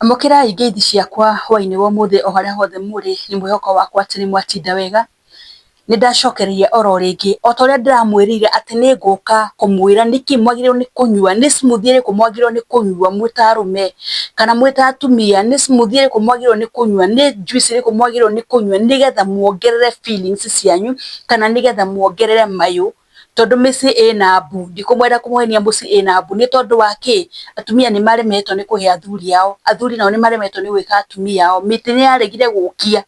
Amũkĩrai ngeithi ciakwa hwainĩ wa ũmũthĩ o harĩa hothe mũrĩ, nĩ mwĩhoko wakwa atĩ nĩ mwatinda wega. Nĩ ndacokereria oro rĩngĩ o ta ũrĩa ndĩramwĩrĩire atĩ nĩ ngũka kũmwĩra nĩkĩ mwagĩrĩirwo nĩ kũnyua, nĩ smoothie ĩrĩkũ mwagĩrĩirwo nĩ kũnyua mwĩ ta arũme kana mwĩ ta atumia, nĩ smoothie ĩrĩkũ mwagĩrĩirwo nĩ kũnyua, nĩ juice ĩrĩkũ mwagĩrĩirwo nĩ kũnyua nĩgetha muongerere feelings cianyu kana nĩgetha muongerere mayũ. Tondũ mĩciĩ ĩna mbu, ndikũmwenda kũmũhenia mũciĩ ĩna mbu nĩ tondũ wa kĩ? Atumia nĩ maremetwo nĩ kũhe athuri ao, athuri nao nĩ maremetwo nĩ gwĩka atumia ao, mĩtĩ nĩ yaregire gũkia,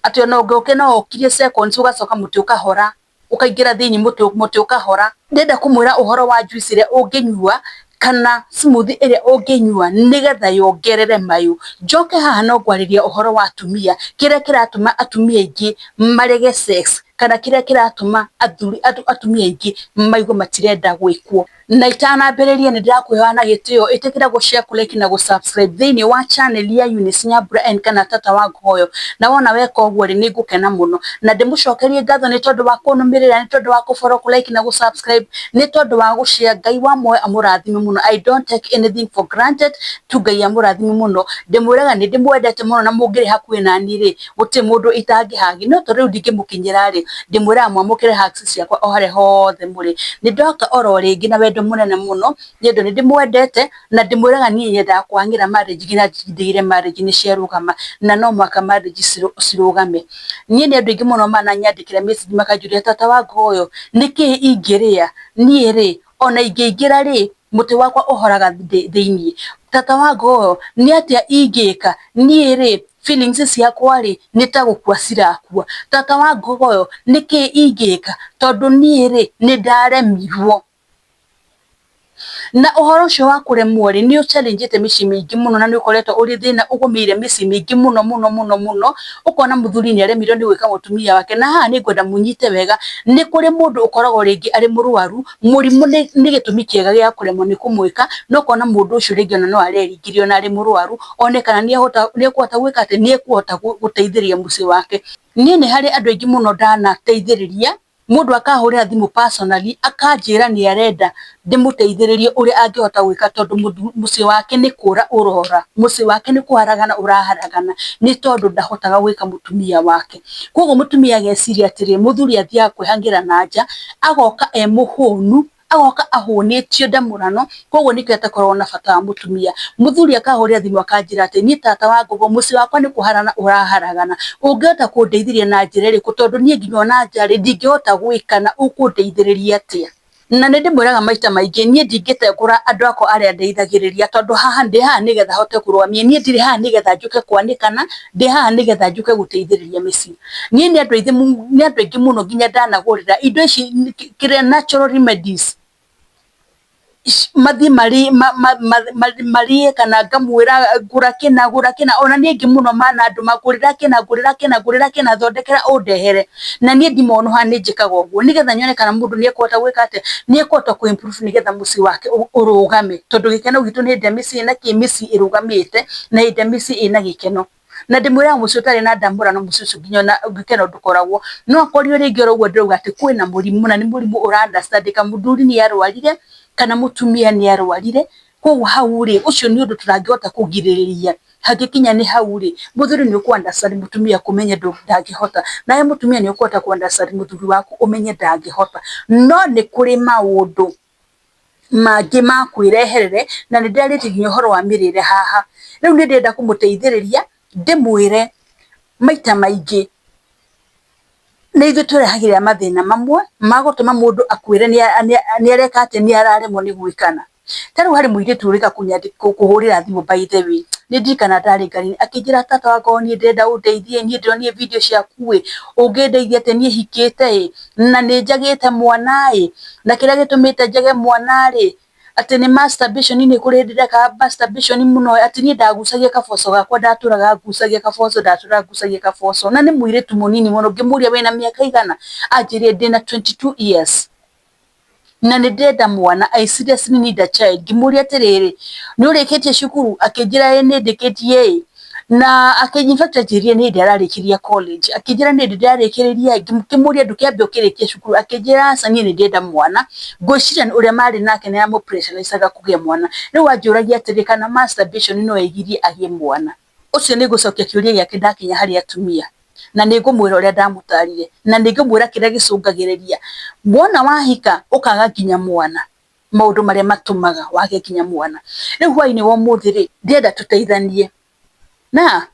atĩ ona ũngĩũkia no ũkirie seconds ũgacoka mũtĩ ũkahora, ũkaingĩra thĩiniĩ mũtĩ ũkahora. Ndĩrenda kũmwĩra ũhoro wa juice ĩrĩa ũngĩnyua kana smoothie ĩrĩa ũngĩnyua nĩgetha yongerere mayũ. Njoke haha no ngwarĩria ũhoro wa atumia, kĩrĩa kĩratũma atumia aingĩ marege sex kana kĩrĩa kĩratũma athuri atumia aingĩ maigue matirenda gwĩkwo. Na itanambĩrĩria nĩ ndĩrakwĩhoya na gĩtĩo ĩtĩkĩra gũ share, kũ like na gũ subscribe thĩinĩ wa channel ya Eunice Nyambura N kana Tata wa Ngogoyo. Na wona weka ũguo rĩ, nĩ ngũkena mũno na ndĩmũcokerie ngatho nĩ tondũ wa kũnũmĩrĩra, nĩ tondũ wa kũ follow, kũ like na gũ subscribe, nĩ tondũ wa gũ share. Ngai wa muoyo amũrathime mũno. I don't take anything for granted tu Ngai amũrathime mũno. Ndĩmwĩraga nĩ ndĩmwendete mũno na mũngĩrĩ hakuhĩ nani rĩ, gũtirĩ mũndũ itangĩhagi, no tondũ rĩu ndingĩmũkinyĩra rĩ, ndĩmwĩraga mwamũkĩre hugs ciakwa o harĩa hothe mũrĩ. Nĩ ndoka oro rĩngĩ na wendo mũnene mũno nĩ ũndũ nĩ ndĩmwendete na ndĩmwĩraga niĩ nyendaga kũhang'ĩra marriage nginya ndigĩre marriage nĩ ciarũgama na no mũhaka marriage cirũgame. Niĩ nĩ andũ aingĩ mũno mananyandĩkĩra message makanjũria tata wa Ngogoyo nĩkĩĩ ingĩrĩa niĩ rĩ ona ingĩingĩra rĩ mũtĩ wakwa ũhoraga thĩiniĩ. Tata wa Ngogoyo nĩ atĩa ingĩka niĩ rĩ feelings ciakwa rĩ nĩ ta gũkua cirakua. Tata wa Ngogoyo nĩkĩĩ ingĩka tondũ niĩ rĩ nĩ ndaremirwo. Na ũhoro ũcio wa kũremwo rĩ nĩ ũ-challenge mĩciĩ mĩingĩ mũno na nĩ ũkoretwo ũrĩ thĩna ũgũmĩire mĩciĩ mĩingĩ mũno mũno mũno mũno, ũkona mũthuri nĩ aremirwo nĩ gwĩka mũtumia wake. Na haha nĩ ngwenda mũnyite wega, nĩ kũrĩ mũndũ ũkoragwo rĩngĩ arĩ mũrwaru, mũrimũ nĩ gĩtũmi kĩega gĩa kũremwo nĩ kũmwĩka, no ũkona mũndũ ũcio rĩngĩ ona no areringire ona arĩ mũrwaru, one kana nĩ ekũhota gwĩka atĩ, nĩ ekũhota gũteithĩrĩria mũciĩ wake. Niĩ nĩ harĩ andũ aingĩ mũno ndanateithĩrĩria, mũndũ akahũrĩra thimũ personally akanjĩra nĩ arenda ndĩmũteithĩrĩrie ũrĩa angĩhota gwĩka tondũ mũciĩ wake nĩ kũra ũrora, mũciĩ wake nĩ kũharagana ũraharagana nĩ tondũ ndahotaga gwĩka mũtumia wake. Koguo mũtumia ageciria atĩrĩrĩ, mũthuri athiaga kwĩhang'ĩra na nja, agoka e mũhũnu, agoka ahũnĩtio ndamũrano, koguo nĩkĩo atakoragwo na bata wa mũtumia. Mũthuri akahũrĩra thimũ akanjĩra atĩ niĩ tata wa Ngogo mũciĩ wakwa nĩ kũharana ũraharagana, ũngĩhota kũndeithĩrĩria na njĩra ĩrĩkũ tondũ niĩ nginya ona nja rĩ ndingĩhota gwĩka na ũkũndeithĩrĩria atĩa? Na nĩ ndĩmwĩraga maita maingĩ niĩ ndingĩtengũra andũ akwa arĩa ndeithagĩrĩria tondũ haha ndĩ haha nĩgetha hote kũrũgamia, niĩ ndirĩ haha nĩgetha njũke kwanĩkana, ndĩ haha nĩgetha njũke gũteithĩrĩria mĩciĩ. Niĩ nĩ andũ nĩ andũ aingĩ mũno nginya ndanagũrĩra indo ici kĩrĩa natural remedies mathiĩ marĩe kana ngamwĩra ngũra kĩna gũra kĩna, ona nĩ aingĩ mũno manandũma ngũrĩra kĩna ngũrĩra kĩna ngũrĩra kĩna thondekera ũndehere, na niĩ ndimonaga nĩ njĩkaga ũguo nĩgetha nyone kana mũndũ nĩ ekũhota gwĩka atĩa, nĩ ekũhota kũ improve nĩgetha mũciĩ wake ũrũgame, tondũ gĩkeno gitũ nĩ hĩndĩ ĩrĩa mĩciĩ ĩna kĩ, mĩciĩ ĩrũgamĩte na hĩndĩ ĩrĩa mĩciĩ ĩna gĩkeno. Na ndĩmwĩraga mũciĩ ũtarĩ na ndamũrano mũciĩ ũcio nginya ona gĩkeno ndũkoragwo. No akorio rĩngĩ oro ũguo ndĩrauga atĩ kwĩna mũrimũ na nĩ mũrimũ ũra understand ĩka mũthuri nĩ arwarire kana mũtumia nĩ arwarire, koguo hau rĩ ũcio nĩ ũndũ tũtangĩhota kũgirĩrĩria. Hangĩkinya nĩ hau rĩ, mũthuri nĩ ũkũ understand mũtumia kũmenye ndangĩhota, nawe mũtumia nĩ ũkũhota kũ understand mũthuri waku ũmenye ndangĩhota. No nĩ kũrĩ maũndũ mangĩ ma kwĩreherere na nĩ ndĩrarĩtie nginya ũhoro wa mĩrĩre haha. Rĩu nĩ ndĩrenda kũmũteithĩrĩria ndĩmwĩre maita maingĩ nĩ ithuĩ twĩrehagĩra mathĩna mamwe ma gũtũma mũndũ akwĩre nĩ areka atĩa, nĩ araremwo nĩ gwĩkana. Ta rĩu harĩ mũirĩtu ũrĩka kũhũrĩra thimũ by the way, nĩ ndirikana ndarĩ ngari-inĩ akĩnjĩra tata wakwa niĩ ndĩrenda ũndeithie, niĩ ndĩronire video ciaku ĩ, ũngĩndeithia atĩa niĩ hikĩte ĩ, na nĩ njagĩte mwana ĩ, na kĩrĩa gĩtũmĩte njage mwana rĩ, atĩ nĩ masturbation, nĩ kũrĩ hĩndĩ ndekaga masturbation mũno, atĩ niĩ ndagucagia kaboco gakwa ndatũraga ngucagia kaboco, ndatũraga ngucagia kaboco, na nĩ mũirĩtu mũnini mũno, ngĩmũria wĩna mĩaka igana, anjĩrire ndĩna 22 years na nĩ ndĩrenda mwana, I seriously need a child. Ngĩmũria atĩrĩrĩ, nĩ ũrĩkĩtie cukuru? Akĩnjĩra ĩĩ nĩ ndĩkĩtie ĩ, Na in fact anjĩrire nĩ hĩndĩ ararĩkĩria college, akĩnjĩra nĩ hĩndĩ ndĩrarĩkĩrĩria, ngĩmũria ndũkĩambe ũkĩrĩkie cukuru, akĩnjĩra aca niĩ nĩ ndĩrenda mwana, ngwĩciria ũrĩa marĩ nake nĩ amũ-pressurize-aga kũgĩa mwana, rĩu anjũragia atĩrĩ kana masturbation no ĩgirie agĩe mwana. Ũcio nĩ ngũcokia kĩũria gĩake ndakinya harĩ atumia, na nĩ ngũmwĩra ũrĩa ndamũtarire, na nĩ ngũmwĩra kĩrĩa gĩcũngagĩrĩria wona wahika ũkaga nginya mwana, maũndũ marĩa matũmaga wage nginya mwana. Rĩu hwainĩ wa ũmũthĩ rĩ, ndĩrenda tũteithanie, na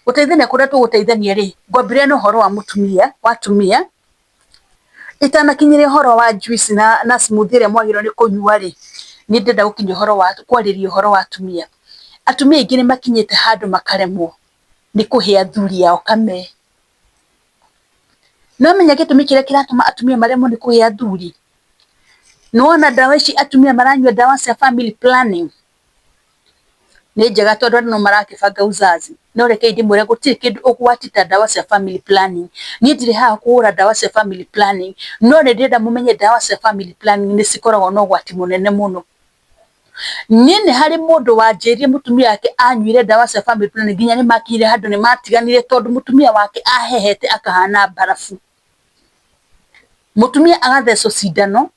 gũteithania kũrĩa tũgũteithania rĩ, ngwambĩrĩria na ũhoro wa mũtumia, wa atumia, itanakinyĩria ũhoro wa juice na smoothie ĩrĩa mwagĩrĩirwo nĩ kũnyua rĩ, nĩ ndĩrenda gũkinyia ũhoro wa kwarĩria ũhoro wa atumia. Atumia aingĩ nĩ makinyĩte handũ makaremwo nĩ kũhe athuri ao kame. Nĩ wamenya gĩtũmi kĩrĩa kĩratũma atumia maremwo nĩ kũhe athuri? Nĩ wona ndawa ici atumia maranyua ndawa cia family planning? Nĩ njega tondũ andũ no marakĩbanga uzazi, no rekei ndĩmwĩre gũtirĩ kĩndũ ũgwati ta ndawa cia family planning. Niĩ ndirĩ haha kũhũra ndawa cia family planning, no nĩ ndĩrenda mũmenye ndawa cia family planning nĩ cikoragwo na ũgwati mũnene mũno. Niĩ nĩ harĩ mũndũ wanjĩrire mũtumia wake anyuire ndawa cia family planning nginya nĩ makinyire handũ nĩ matiganire tondũ mũtumia wake ahehete akahana mbarabu. Mũtumia agathecwo cindano,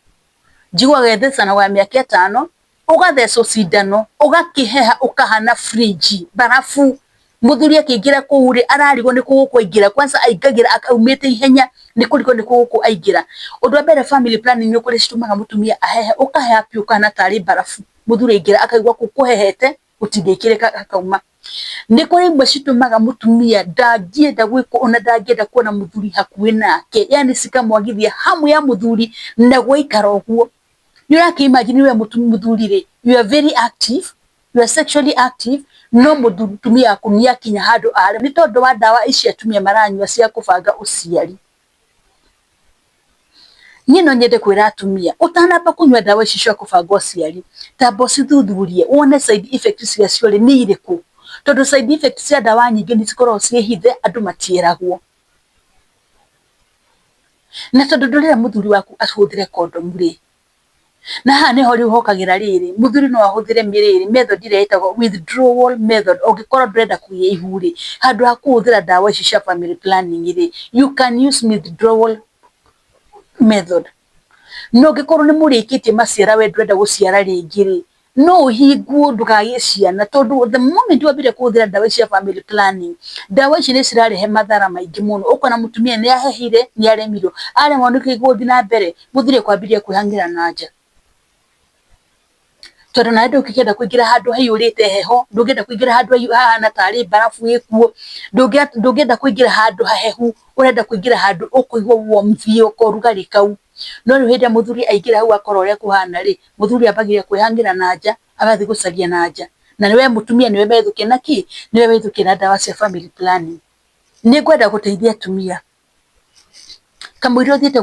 njiguaga ĩthecanagwo ya mĩaka 5, ũgathecwo cindano, ũgakĩheha ũkahana fridge, mbarabu. Mũthuri akĩingĩra kũu rĩ, ararigwo nĩ kũ gũkũ aingĩra, kwanza aingagĩra aumĩte ihenya nĩ kũrigwo nĩ kũ gũkũ aingĩra. Ũndũ wa mbere family planning nĩ kũrĩ citũmaga mũtumia ahehe, ũkaheha biũ ũkahana tarĩ mbarabu. Mũthuri aingĩra akaigua kũu kũhehete gũtingĩkĩrĩka hakauma. Nĩ kũrĩ imwe citũmaga mũtumia ndangĩenda gwĩkwo ona ndangĩenda kuona mũthuri hakuhĩ nake, yani cikamwagithia hamu ya mũthuri na gwaikara ũguo. Nĩ ũrakĩ imagine we mũthuri rĩ, you are very active, you are sexually active, no mũtumia waku nĩ akinya handũ aremwo nĩ tondũ wa ndawa ici atumia maranyua cia kũbanga ũciari. Niĩ no nyende kwĩra atumia, ũtanamba kũnyua ndawa ici cia kũbanga ũciari, tamba ũcithuthurie wone side effects ciacio rĩ nĩ irĩkũ, tondũ side effects cia ndawa nyingĩ nĩ cikoragwo ciĩ hithe andũ matiĩragwo. Na tondũ ndũrera mũthuri waku ahũthĩre kondomu rĩ, na haha nĩho rĩu hokagĩra rĩrĩ, mũthuri no ahũthĩre rĩrĩ method ĩrĩa ĩtagwo withdrawal method, ũngĩkorwo ndũrenda kũgĩa ihu rĩ, handũ ha kũhũthĩra ndawa ici cia family planning rĩ, you can use withdrawal method. No ũngĩkorwo nĩ mũrĩkĩtie maciara we ndũrenda gũciara rĩngĩ rĩ, no ũhingwo ndũkagĩe ciana tondũ the moment wambĩrĩria kũhũthĩra ndawa ici cia family planning, ndawa ici nĩ cirarehe mathara maingĩ mũno. Ũkona mũtumia nĩ ahehire, nĩ aremirwo, aremwo nĩkĩ gũthiĩ na mbere, mũthuri ekwambĩrĩria kwĩhang'ĩra na nja. Tondũ nawe ndũngĩkĩenda kũingĩra handũ haiyũrĩte heho, ndũngĩenda kũingĩra handũ hahana tarĩ mbarabu ĩkuo, ndũngĩenda kũingĩra handũ hahehu, ũrenda kũingĩra handũ ũkũigua warmth kaũrugarĩ kau. No rĩu hĩndĩ ĩrĩa mũthuri aingĩra hau akora ũrĩa kũhana rĩ, mũthuri ambagĩrĩria kwĩhang'ĩra na nja, agathiĩ gũcaria na nja. Na we mũtumia nĩwe wethũkia na kĩ? Nĩwe wethũkia na ndawa cia family planning. Nĩ ngwenda gũteithia atumia, kamũira ũthiĩte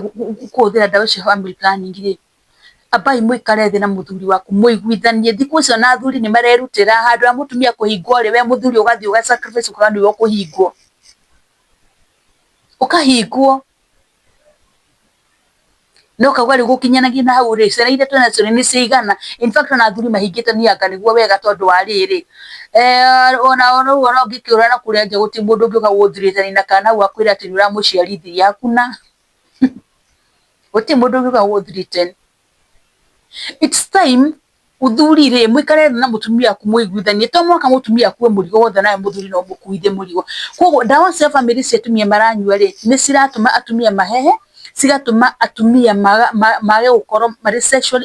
kũhũthĩra ndawa cia family planning rĩ, ambai mũikare thĩ na mũthuri waku mũiguithanie. Thikũ ici ona athuri nĩ marerutĩra, handũ ha mũtumia kũhingwo rĩ, we mũthuri ũgathiĩ ũga sacrifice ũkauga nĩwe ũkũhingwo. Ũkahingwo. Na ũkauga rĩu gũkinyanagia na hau rĩ, ciana iria twĩnacio nĩ ciaigana. In fact ona athuri mahingĩte nĩ anga nĩguo wega tondũ wa rĩrĩ, ona rĩu ona ũngĩkĩũra na kũrĩa nja gũtirĩ mũndũ ũngĩũka gũgũ-threaten na kana hau akwĩre atĩ nĩ ũramũciarithirie hakuna. Gũtirĩ mũndũ ũngĩũka gũgũ-threaten. It's time mũthuri rĩ, mũikare thĩ na mũtumia waku mũiguithanie, to mũhaka mũtumia akue mũrigo wothe nawe mũthuri no ũmũkuithie mũrigo. Koguo ndawa cia bamĩrĩ ici atumia maranyua rĩ, nĩ ciratũma atumia mahehe, cigatũma atumia mage gũkorwo marĩ sexual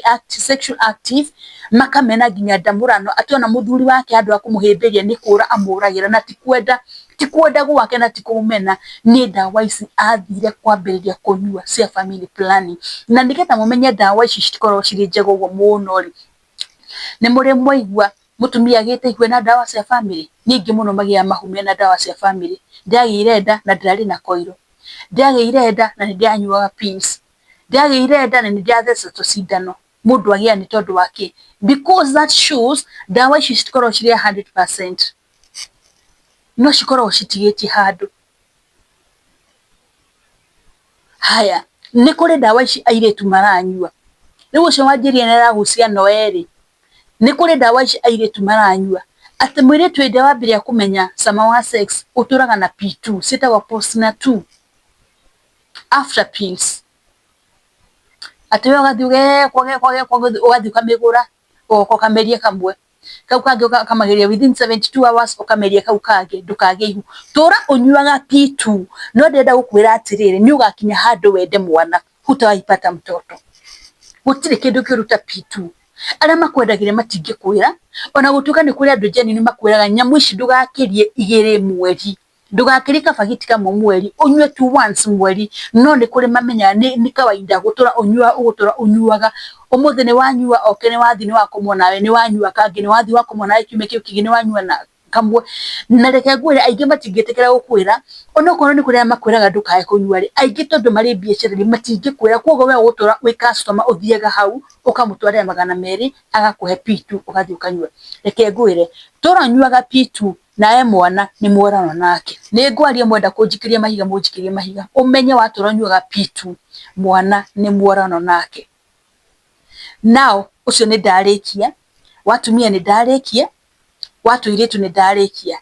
active, makamena nginya ndamũrano, atĩ ona mũthuri wake handũ ha kũmũhĩmbĩria nĩ kũra amũragĩra na ti kwenda, ti kwenda gwake na ti kũmũmena, nĩ ndawa ici athire kwambĩrĩria kũnyua cia family planning. Na nĩgetha mũmenye ndawa ici citikoragwo cirĩ njega ũguo mũno rĩ, nĩ mũrĩ mwaigua mũtumia agĩte ihu ena ndawa cia bamĩrĩ? Nĩ aingĩ mũno magĩaga mahu mena ndawa cia bamĩrĩ. Ndĩragĩire nda na ndĩrarĩ na koiro, ndĩragĩire nda na nĩ ndĩranyuaga pills, ndĩragĩire nda na nĩ ndĩrathecetwo cindano. Mũndũ agĩaga nĩ tondũ wa kĩ? Because that shows ndawa ici citikoragwo cirĩ 100%, no cikoragwo citigĩtie handũ. Haya, nĩ kũrĩ ndawa ici airĩtu maranyua. Rĩu ũcio wanjĩrire nĩ aragucia Noe rĩ, nĩ kũrĩ ndawa ici airĩtu maranyua. Atĩ mũirĩtu hĩndĩ ĩrĩa wambĩrĩria kũmenya cama wa sex ũtũraga na P2, ciĩtagwo Postinor 2 after pills. Atĩ we ũgathiĩ ũgekwo ũgekwo ũgekwo ũgathiĩ ũkamĩgũra ũgoka ũkameria kamwe. Kau kangĩ ũkamageria within 72 hours ũkameria kau kangĩ ndũkagĩe ihu. Tũra ũnyuaga P2 no ndĩrenda gũkwĩra atĩrĩrĩ, nĩ ũgakinya handũ wende mwana, hutawahi pata mtoto. Gũtirĩ kĩndũ kĩũru ta P2. Arĩa makwendagĩria matingĩkwĩra, ona gũtuĩka nĩ kũrĩ andũ genuine makwĩraga nyamũ ici ndũgakĩrie igĩrĩ mweri. Ndũgakĩrie kabagiti kamwe mweri, ũnyue tu once mweri, no nĩ kũrĩ mamenyaga nĩ kawaida gũtũra ũnyuaga ũgũtũra ũnyuaga, ũmũthĩ nĩ wanyua oke nĩ wathiĩ nĩ wakomwo nawe nĩ wanyua kangĩ, nĩ wathiĩ wakomwo nawe kiumia kĩu kĩngĩ nĩ wanyua na kamwe. Na reke ngwĩre aingĩ matingĩtĩkĩra gũkwĩra, onokorwo nĩ kũrĩ arĩa makwĩraga ndũkae kũnyua rĩ, aingĩ tondũ marĩ biacara-inĩ matingĩkwĩra, koguo we ũgũtũra wĩ customer ũthiaga hau ũkamũtwarĩra 200 agakũhe P2 ũgathiĩ ũkanyua. Reke ngwĩre, tũra ũnyuaga P2 nawe mwana nĩ mworano nake. Nĩ ngwaria mwenda kũnjikĩria mahiga mũnjikĩrie mahiga, ũmenye watũra ũnyuaga P2 mwana nĩ mworano nake. Now ũcio nĩ ndarĩkia, wa atumia nĩ ndarĩkia, wa tũirĩtu nĩ ndarĩkia.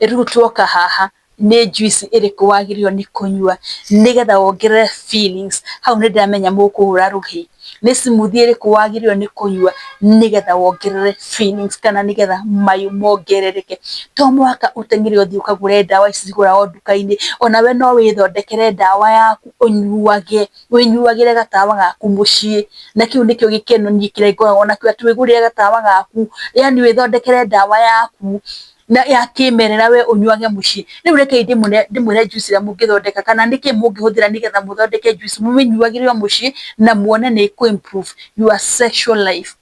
Rĩu tuoka haha nĩ juice ĩrĩkũ wagĩrĩirwo nĩ kũnyua nĩgetha wongerere feelings, hau nĩ ndĩramenya mũkũhũra rũhĩ. Nĩ smoothie ĩrĩkũ wagĩrĩirwo nĩ kũnyua nĩgetha wongerere feelings kana nĩgetha mayũ mongerereke. To mũhaka ũteng'ere ũthiĩ ũkagũre ndawa ici cigũragwo nduka-inĩ, onawe no wĩthondekere ndawa yaku ũnyuage, wĩnyuagĩre gatawa gaku mũciĩ, na kĩu nĩkĩo gĩkeno niĩ kĩrĩa ngoragwo nakĩo atĩ wĩgũrĩre gatawa gaku, yaani wĩthondekere ndawa yaku na ya kĩmerera we ũnyuage mũciĩ. Rĩu rekei ndĩmwĩre juice ĩrĩa mũngĩthondeka kana nĩkĩ mũngĩhũthĩra nĩgetha mũthondeke juice mũmĩnyuagĩre o mũciĩ na muone nĩ ĩkũ improve your sexual life.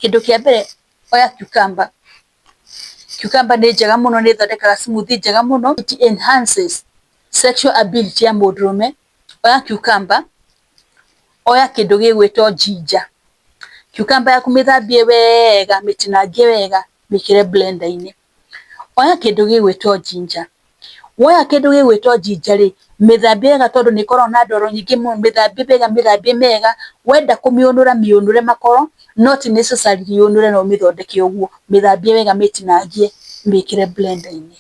Kĩndũ kĩa mbere oya cucumber. Cucumber nĩ njega mũno, nĩ ĩthondekaga smoothie njega mũno. It enhances sexual ability ya mũndũrũme. Oya cucumber, oya kĩndũ gĩgwĩtwo ginger. Cucumber yaku mĩthambie wega, mĩtinangie wega, mĩkĩre blender-inĩ. Oya kĩndũ gĩgwĩtwo ginger. Woya kĩndũ gĩgwĩtwo ginger rĩ, mĩthambie wega tondũ nĩ ĩkoragwo na ndoro nyingĩ mũno, mĩthambie wega mĩthambie wega, wenda kũmĩũnũra mĩũnũre makoro, no ti necessary ũnũre no ũmĩthondeke ũguo, mĩthambie wega mĩtinangie, mĩkĩre blender-inĩ.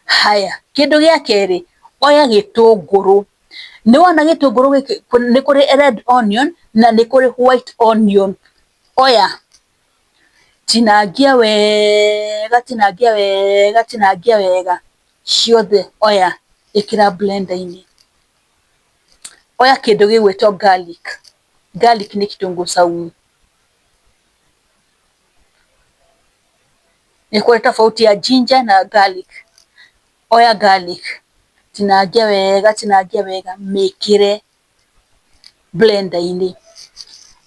Haya, kĩndũ gĩa kerĩ, oya gĩtũngũrũ. Nĩ wona gĩtũngũrũ gĩkĩ nĩ kũrĩ red onion na nĩ kũrĩ white onion. Oya tinangia wega, tinangia wega, tinangia wega, ciothe oya ĩkĩra blender-inĩ. Oya kĩndũ gĩgwĩtwo garlic. Garlic nĩ kitunguu saumu. Nĩ kũrĩ tofauti ya ginger na garlic. Oya garlic, tinangia wega, tinangia wega, mĩkĩre blender-inĩ.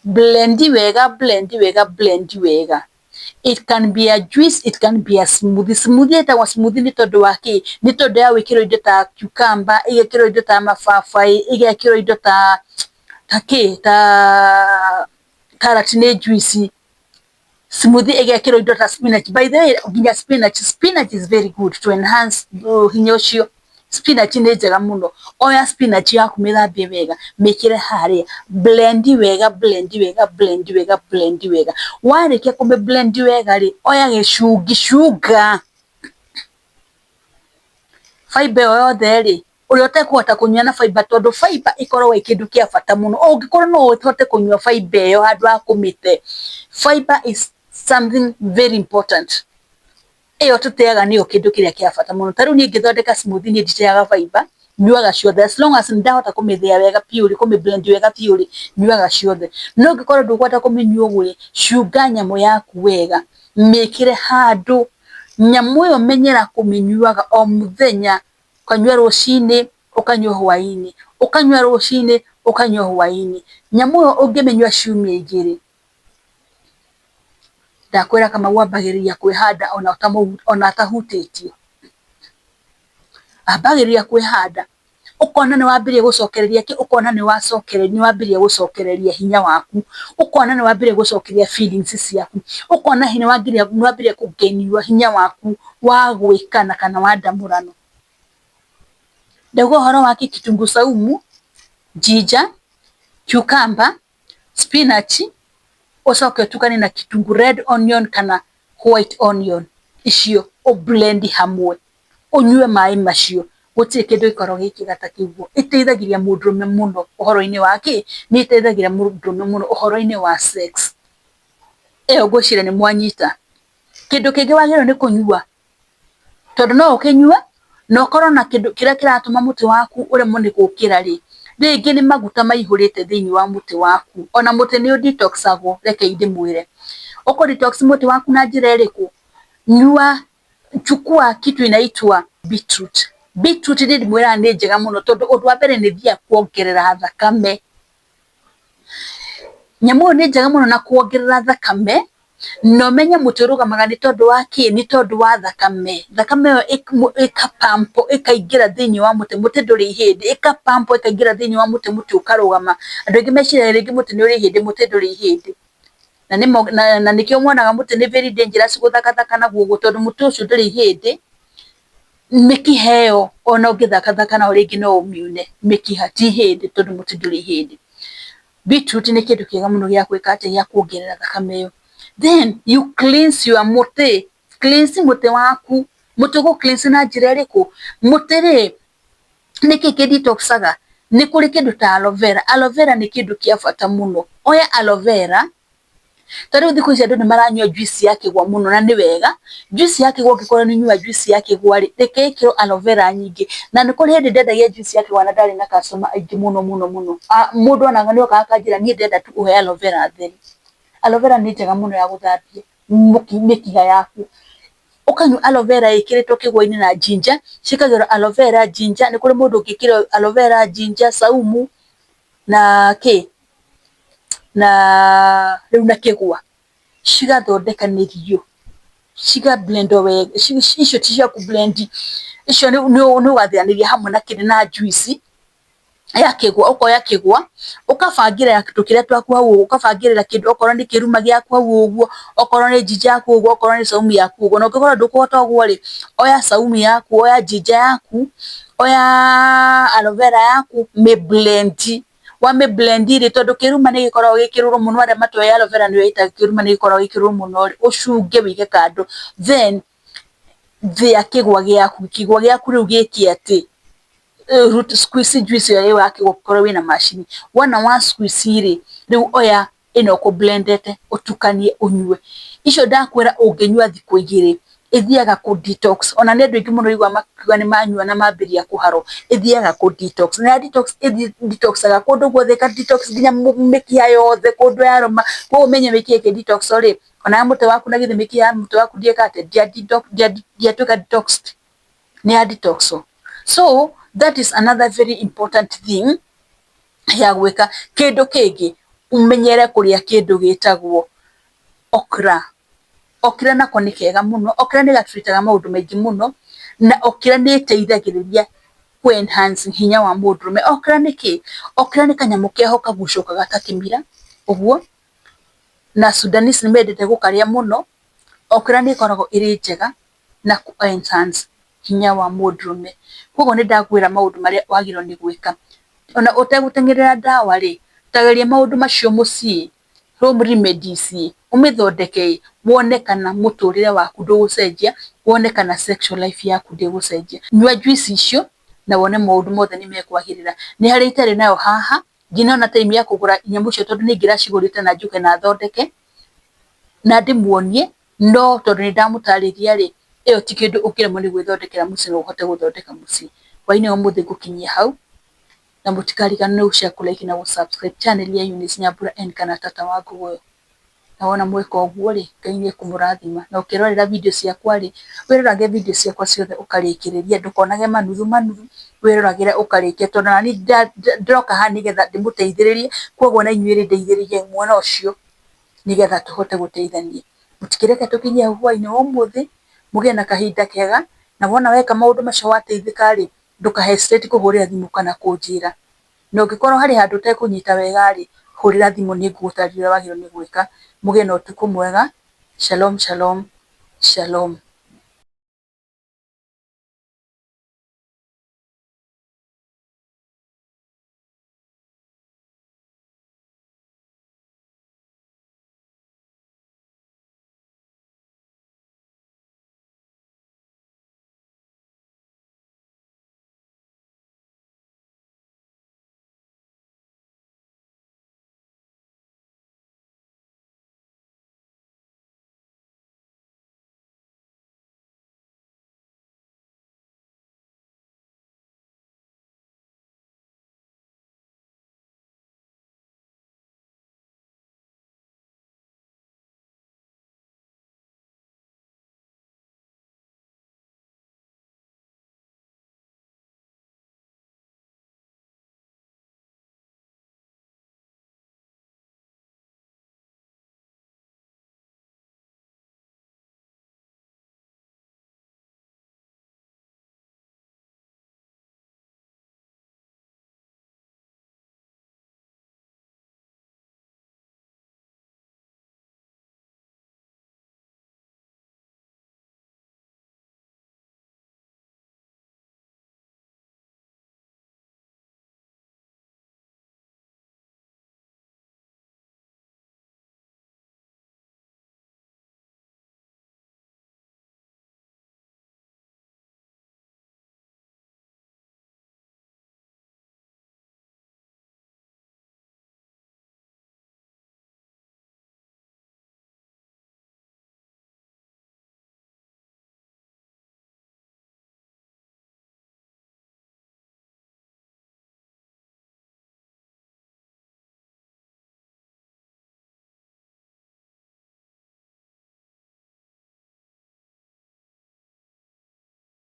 Blend wega, blend wega, blend wega. It can be a juice, it can be a smoothie. Smoothie ĩtagwo smoothie nĩ tondũ wa kĩ? Nĩ tondũ ya gwĩkĩrwo indo ta cucumber, ĩgekĩrwo indo ta mababaĩ, ĩgekĩrwo indo ta kĩ, ta karati nĩ juice. Smoothie ĩgekĩrwo indo ta spinach. By the way, nginya spinach, spinach is very good to enhance hinya ũcio. Spinach nĩ njega mũno. Oya spinach yaku mĩthambie wega, mĩkĩre harĩa, blend wega, blend wega, blend wega, blend wega. Warĩkia kũmĩ blend wega rĩ, oya gĩcungi sugar. Fiber ĩyo yothe rĩ, ũrĩa ũtekũhota kũnyua na fiber tondũ fiber ĩkoragwo ĩ kĩndũ kĩa bata mũno. Ũngĩkorwo no ũhote kũnyua fiber ĩyo handũ ha kũmĩte, fiber is something very important. Ĩyo tũteaga nĩyo kĩndũ kĩrĩa kĩa bata mũno. Ta rĩu niĩ ngĩthondeka smoothie niĩ nditeaga fiber, nyuaga ciothe as long as nĩndahota kũmĩthĩa wega biũ rĩ, kũmĩ blend wega biũ rĩ, nyuaga ciothe. No ũngĩkorwo ndũkũhota kũmĩnyua ũguo rĩ, cunga nyamũ yaku wega, mĩkĩre handũ. Nyamũ ĩyo menyera kũmĩnyuaga o mũthenya, ũkanyua rũcinĩ, ũkanyua hwaĩ-inĩ, ũkanyua rũcinĩ, ũkanyua hwaĩ-inĩ. Nyamũ ĩyo ũngĩmĩnyua ciumia igĩrĩ, ndakwĩra Kamau ambagĩrĩria kwĩhanda ona atahutĩtio. Ambagĩrĩria kwĩhanda, ũkona nĩ wambĩrĩria gũcokereria kĩ, ũkona nĩ wacokereria, nĩ wambĩrĩria gũcokereria hinya waku, ũkona nĩ wambĩrĩria gũcokereria feelings ciaku, ũkona nĩ wambĩrĩria kũ gain hinya waku wa gwĩkana kana wa ndamũrano. Ndauga ũhoro wa kĩ kitunguu saumu, ginger, cucumber, spinach Ũcoke ũtukanie na kitunguu, red onion kana white onion, icio ũ blend hamwe, ũnyue maĩ macio. Gũtirĩ kĩndũ gĩkoragwo gĩ kĩega ta kĩu ũguo. Ĩteithagĩrĩria mũndũrũme mũno ũhoro-inĩ wa kĩ? Nĩ ĩteithagĩrĩria mũndũrũme mũno ũhoro-inĩ wa sex. Ĩyo ngwĩciria nĩ mwanyita. Kĩndũ kĩngĩ wagĩrĩirwo nĩ kũnyua, tondũ no ũkĩnyue na ũkorwo na kĩndũ kĩrĩa kĩratũma mũtĩ waku ũremwo nĩ gũkĩra rĩ, rĩngĩ nĩ maguta maihũrĩte thĩinĩ wa mũtĩ waku. Ona mũtĩ nĩ ũ detox agwo, rekei ndĩmwĩre. Ũkũ detox mũtĩ waku na njĩra ĩrĩkũ? Nyua, chukua kitu inaitwa beetroot. Beetroot nĩ ndĩmwĩraga nĩ njega mũno tondũ ũndũ wa mbere nĩ ĩthiaga kuongerera thakame. Nyamũ ĩyo nĩ njega mũno na kuongerera thakame, na ũmenye mũtĩ ũrũgamaga nĩ tondũ wa kĩ? Nĩ tondũ wa thakame. Thakame ĩyo ĩka pump ĩkaingĩra thĩinĩ wa mũtĩ, mũtĩ ndũrĩ ihĩndĩ, ĩka pump ĩkaingĩra thĩinĩ wa mũtĩ, mũtĩ ũkarũgama. Andũ aingĩ meciragia rĩngĩ mũtĩ nĩ ũrĩ ihĩndĩ, mũtĩ ndũrĩ ihĩndĩ. Na nĩkĩo monaga mũtĩ nĩ very dangerous gũthakathaka naguo ũguo tondũ mũtĩ ũcio ndũrĩ ihĩndĩ, mĩkiha ĩyo ona ũngĩthakathaka nayo rĩngĩ no ũmiune mĩkiha, ti ihĩndĩ tondũ mũtĩ ndũrĩ ihĩndĩ. Beetroot nĩ kĩndũ kĩega mũno gĩa gwĩka atĩ, gĩa kuongerera thakame ĩyo. Then you cleanse your mũtĩ, cleanse mũtĩ waku. Mũtĩ ũgũ cleanse na njĩra ĩrĩkũ? Mũtĩ rĩ, nĩkĩ kĩ detox aga? Nĩ kũrĩ kĩndũ ta aloe vera. Aloe vera nĩ kĩndũ kĩa bata mũno. Oya aloe vera, ta rĩu thikũ ici andũ nĩ maranyua juice ya kĩgwa mũno na nĩ wega. Juice ya kĩgwa ũngĩkorwo nĩ ũnyuaga juice ya kĩgwa rĩ, reke ĩkĩrwo aloe vera nyingĩ. Na nĩ kũrĩ hĩndĩ ndendagia juice ya kĩgwa na ndarĩ na customer aingĩ mũno mũno mũno. Mũndũ onaga nĩ okaga akanjĩra niĩ ndĩrenda tu ũhe aloe vera theri. Aloe vera nĩ njega mũno ya gũthambia mĩkiha yaku. Ũkanyua aloe vera ĩkĩrĩtwo kĩgwa-inĩ na ginger, ciĩkagĩrwo aloe vera, ginger, nĩ kũrĩ mũndũ ũngĩkĩra aloe vera, ginger, saumu na kĩ? Na rĩu na kĩgwa. Cigathondekanĩrio, ciga blend wo wega, icio ti cia kũ blend, icio nĩ ũgathĩanĩria hamwe na kĩrĩa na juice ya kĩgwa. Ũkoya kĩgwa, ũkabangĩra tũkĩrĩa twaku hau ũguo, ũkabangĩrĩra kĩndũ okorwo nĩ kĩruma gĩaku hau ũguo, okorwo nĩ ginger yaku ũguo, okorwo nĩ saumu yaku ũguo. Na ũngĩkorwo ndũkũhota ũguo rĩ, oya saumu yaku, oya ginger yaku, oya aloe vera yaku, mĩ blend. Wamĩ blend rĩ, tondũ kĩruma nĩ gĩkoragwo gĩ kĩrũrũ mũno, arĩa matoĩ aloe vera nĩyo ĩtaga kĩruma nĩ gĩkoragwo gĩ kĩrũrũ mũno rĩ, ũcunge wĩige kando. Then thĩa kĩgwa gĩaku, kĩgwa gĩaku rĩu gĩke atĩ, squeeze juice ĩyo ya kĩgwa ũkorwo wĩna macini. Wona wa squeeze rĩ, rĩu oya ĩno ũkũ blend ete ũtukanie ũnyue. Icio ndakwĩra ũngĩnyua thikũ igĩrĩ, ĩthiaga kũ detox. Ona nĩ andũ aingĩ mũno ũiguaga makiuga nĩ manyua na mambĩrĩria kũharwo. Ĩthiaga kũ detox. Na ya detox, ĩ detox aga kũndũ guothe, ĩka detox nginya mĩkiha yothe kũndũ yarũma. Koguo ũmenye mĩkiha ĩkĩ detox rĩ, ona ya mũtĩ waku na githĩ mĩkiha ya mũtĩ waku ndĩeka atĩa, ndĩatuĩka detoxed, nĩ ya detox wo. So that is another very important thing ya gwĩka. Kĩndũ kĩngĩ, ũmenyere kũrĩa kĩndũ gĩtagwo okra. Okra nako nĩ kega mũno. Okra nĩ ga treat aga maũndũ maingĩ mũno, na okra nĩ ĩteithagĩrĩria kũ enhance hinya wa mũndũrũme. Okra nĩ kĩ? Okra nĩ kanyamũ keho kagucũkaga ta kĩmira ũguo, na Sudanese nĩ mendete gũkarĩa mũno. Okra nĩ ĩkoragwo ĩrĩ njega na kũ enhance hinya wa mũndũrũme. Koguo nĩ ndakwĩra maũndũ marĩa wagĩrĩirwo nĩ gwĩka. Ona ũtegũteng'erera ndawa rĩ, ta geria maũndũ macio mũciĩ, home remedies ĩ, ũmĩthondeke ĩ, wone kana mũtũrĩre waku ndũgũcenjia, wone kana sexual life yaku ndĩgũcenjia. Nyua juice icio na wone maũndũ mothe nĩ mekwagĩrĩra. Nĩ harĩ itarĩ nayo haha, ndinona time ya kũgũra nyamũ icio tondũ nĩ ingĩracigũrĩte na njũke na thondeke, na ndĩmuonie, no tondũ nĩ ndamũtarĩria rĩ, ĩyo ti kĩndũ ũngĩremwo nĩ gwĩthondekera mũciĩ no ũhote gũthondeka mũciĩ. Hwaĩ-inĩ wa ũmũthĩ ngũkinyia hau, na mũtikariganĩrwo nĩ gũ share, kũ like na gũ subscribe channel ya Eunice Nyambura N kana Tata wa Ngogoyo. Na wona mweka ũguo rĩ, Ngai nĩ ekũmũrathima. Na ũkĩrorera video ciakwa rĩ, wĩrorage video ciakwa ciothe ũkarĩkĩrĩria, ndũkonage manuthu manuthu, wĩroragĩre ũkarĩkia tondũ ona niĩ ndĩroka haha nĩgetha ndĩmũteithĩrĩrie, koguo na inyuĩ rĩ ndeithĩrĩriai mwena ũcio nĩgetha tũhote gũteithania. Mũtikĩreke tũkinyie hau hwaĩ-inĩ wa ũmũthĩ, mũgĩe na kahinda kega, na wona weka maũndũ macio wateithĩka rĩ, ndũka hesitate kũhũrĩra thimũ kana kũnjĩra. Na ũngĩkorwo harĩ handũ ũtekũnyita wega rĩ, hũrĩra thimũ nĩ ngũgũtarĩria ũrĩa wagĩrĩirwo nĩ gwĩka. Mũgĩe na ũtukũ mwega. Shalom, shalom, shalom.